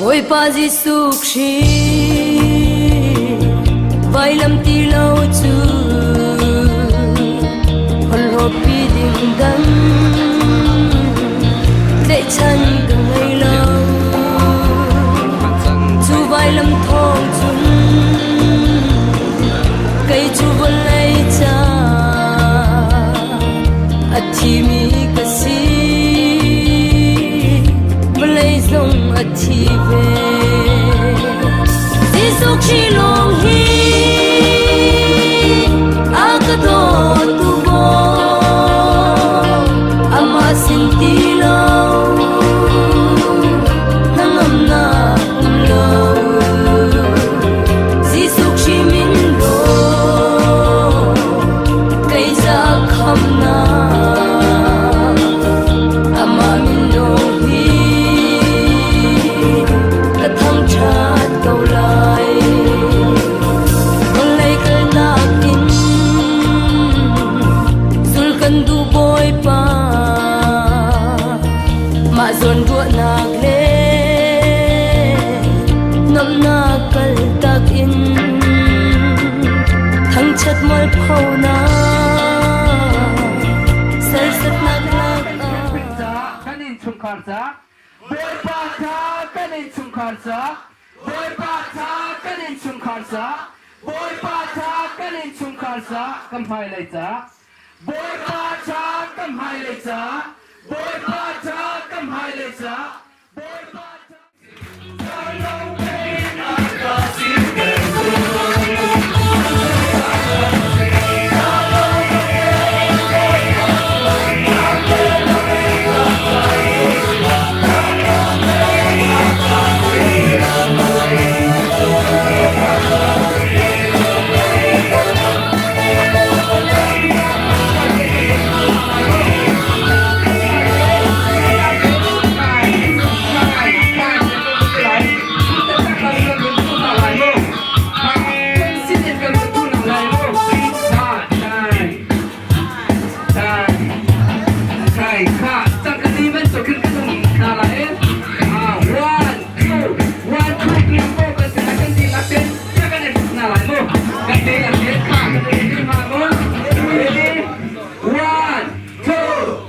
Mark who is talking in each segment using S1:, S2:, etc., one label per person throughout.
S1: Bawipa Jesuh Khrih vailam ti lo cu holhawpi ding dang tlaihchan ka ngei lo. Cu vailam thawng cun kei cu vawlei ca a thimi ka si. Vawlei zong a thi ve. Jesuh Khrih lawng hi a ka dawtu maw amah sin ti lo hnangamnak um lo. Jesuh Khrih min law kei za khamnak amah min lawng hi ka thangṭhat ko lai. Vawlei kalnak in zul kan duh Bawipa, mah zawn ruahnak le nuamhnak kaltak in thangṭhat mualphonak sersatnak lakah
S2: Kan innchungkhar ca Bawipa ca kan innchungkhar ca Bawipa ca kan innchungkhar ca Bawipa ca kan innchungkhar ca kan hmailei ca Bawipa ca kan hmailei ca Bawipa ca kan hmailei ca Bawipa ca One, two,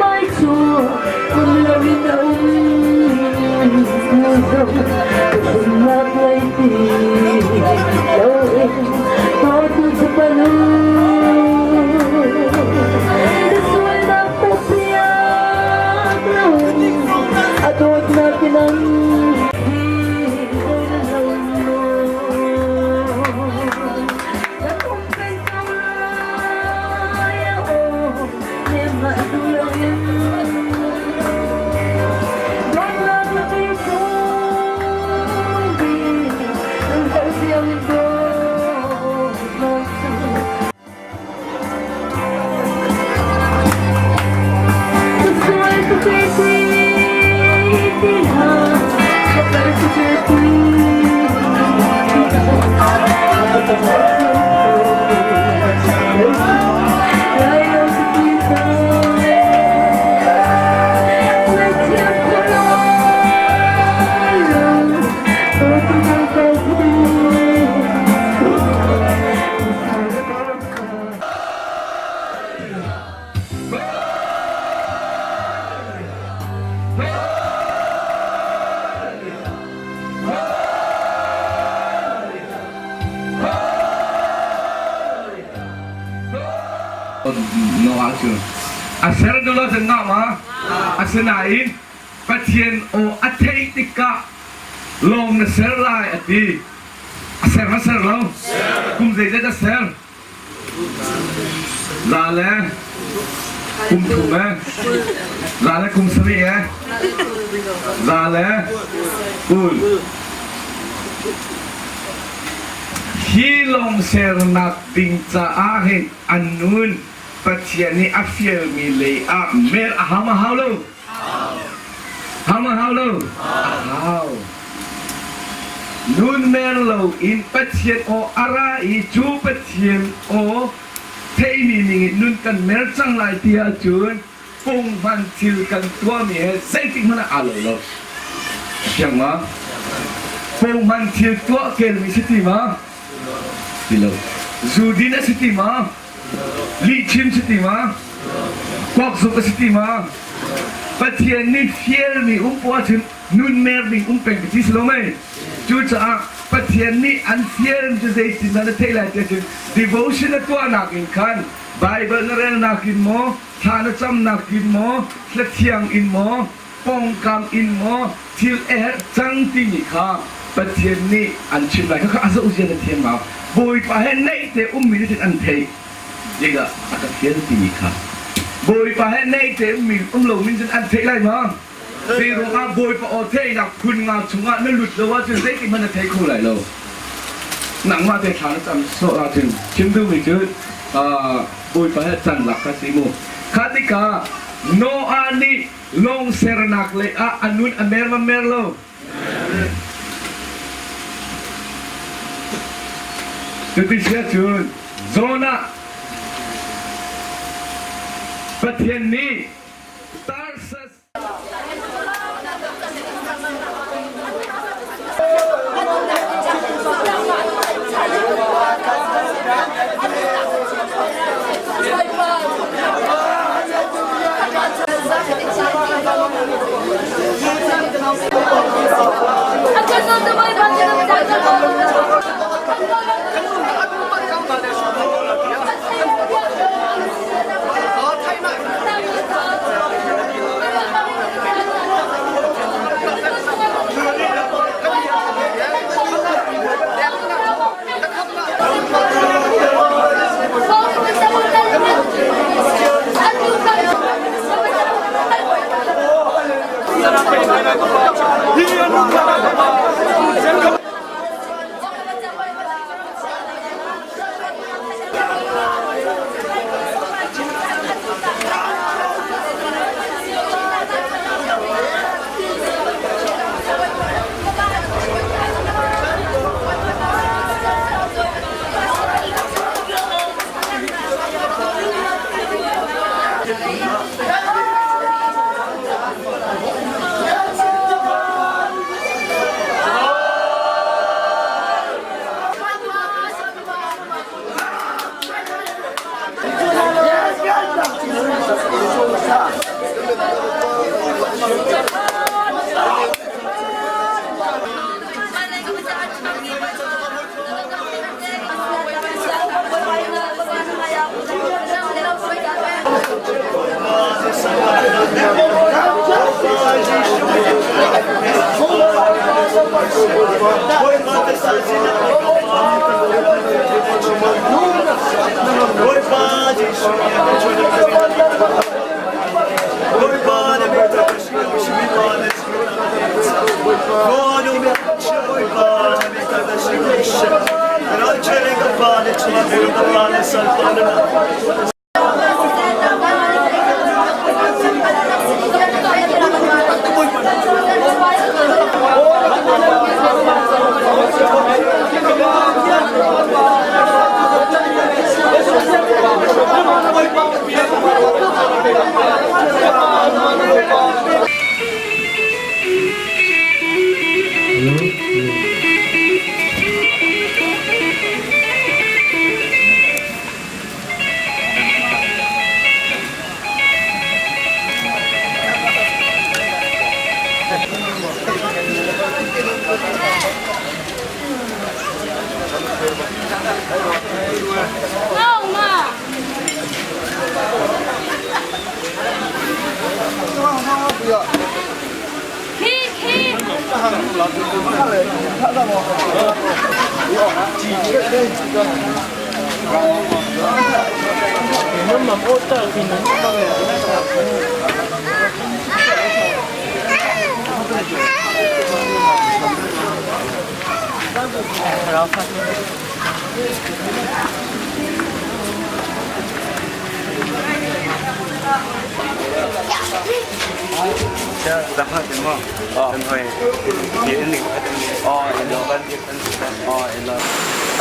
S1: Mai cu kum lo in a um Zumnak ngei ti lo in dawtu cu panu Ka sualnak piak lo a dawtnak in an
S3: A ser duh lo cun ngah ma? Asinain Pathian aw a theih tikah lawng na ser lai a ti. A ser ma ser lo? Kum zeizat a ser? Za le kum thum eh? Za le kum sarih eh? Za le 20. Hi lawng sernak ding caah hin an nun Pathian nih a fialmi lei ah mer a hau ma hau lo? Hau ma hau lo? A hau. Nun mer lo in Pathian aw a ra i cu Pathian aw theimi ning in nun kan mer cang lai ti ahcun punghman thil kan tuahmi he zeitik hmanh ah aa lo lo. Fiang ma? Punghman thil tuah kelmi si ti ma? Ti lo. Zu din a si ti ma? Lihchim si ti ma? Kuak zuk a si ti ma? Pathian nih fialmi um poah ahcun nun mer ding um peng ti si lo mei? Cucaah Pathian nih an fial cu zeitindah na theih lai ti ahcun devotion na tuahnak in khan Bible na relnak in maw, thla na camnak in maw, hlathiang in maw, pawngkam in maw thil a herh cang timi kha Pathian nih an chim lai. Khakha a zoh zia na thiam ma? Bawipa he naih te ummi nih cun an theih. Zeidah a ka fial timi kha. Bawipa he naih te ummi um lomi cun an theih lai ma? Zei ruangah Bawipa aw theihnak phun nga chungah na lut lo ahcun zeitik hmanh na thei kho lai lo. Nangmah te thla na cam sawh ahcun chim duhmi cu Bawipa he can lak kha si mu. Kha tikah Noah nih lawng sernak lei ah a nun a mer ma mer lo? Cuti si ahcun Jonah Pathian nih Tarsus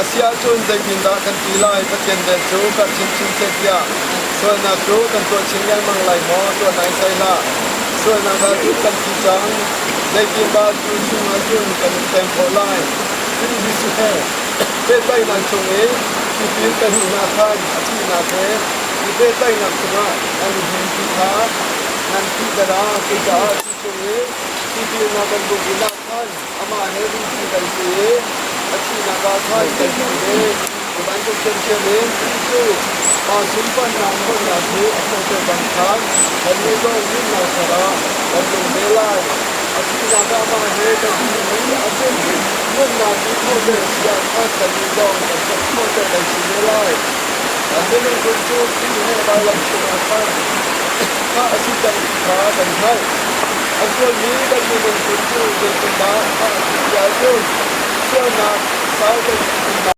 S4: Asiah cun zeitindah kan ti lai? Pathian vel cu karh chinchin seh tiah sualnak cu kan tuah chin lengmang lai maw? Tuah naisai hlah. Sualnak ah cun kan thi cang. Zeitindah cu chungah cun kan um peng khawh lai? Khrih Jesuh he pehtlaihnak chung i tipil kan hmuhnak khan a thihnak he i pehtlaihnak chungah nan i hnim ti kha nan thih dara. Cucaah cu chung i tipilnak kan buk in ah khan amah he rihpi kan si i a thihnak ah khan kan thi ve. Cu bantuk ṭhiamṭhiam in Khrih cu Pa sunparnak ṭhawnnak hi a thawhter bang khan kannih zong nunnak thar ah kan nung ve lai. A thihnak ah amah he kan thi i a cun nunnak i thawhter a si ah khan kannih zong kan thawhter kan si ve lai. Kan minung phun cu Khrih he vailam cungah khan thah a si cang ti kha kan hngalh. A sualmi kan minung phun cu zeitindah thah a si ti ahcun sualnak sau kan si ti.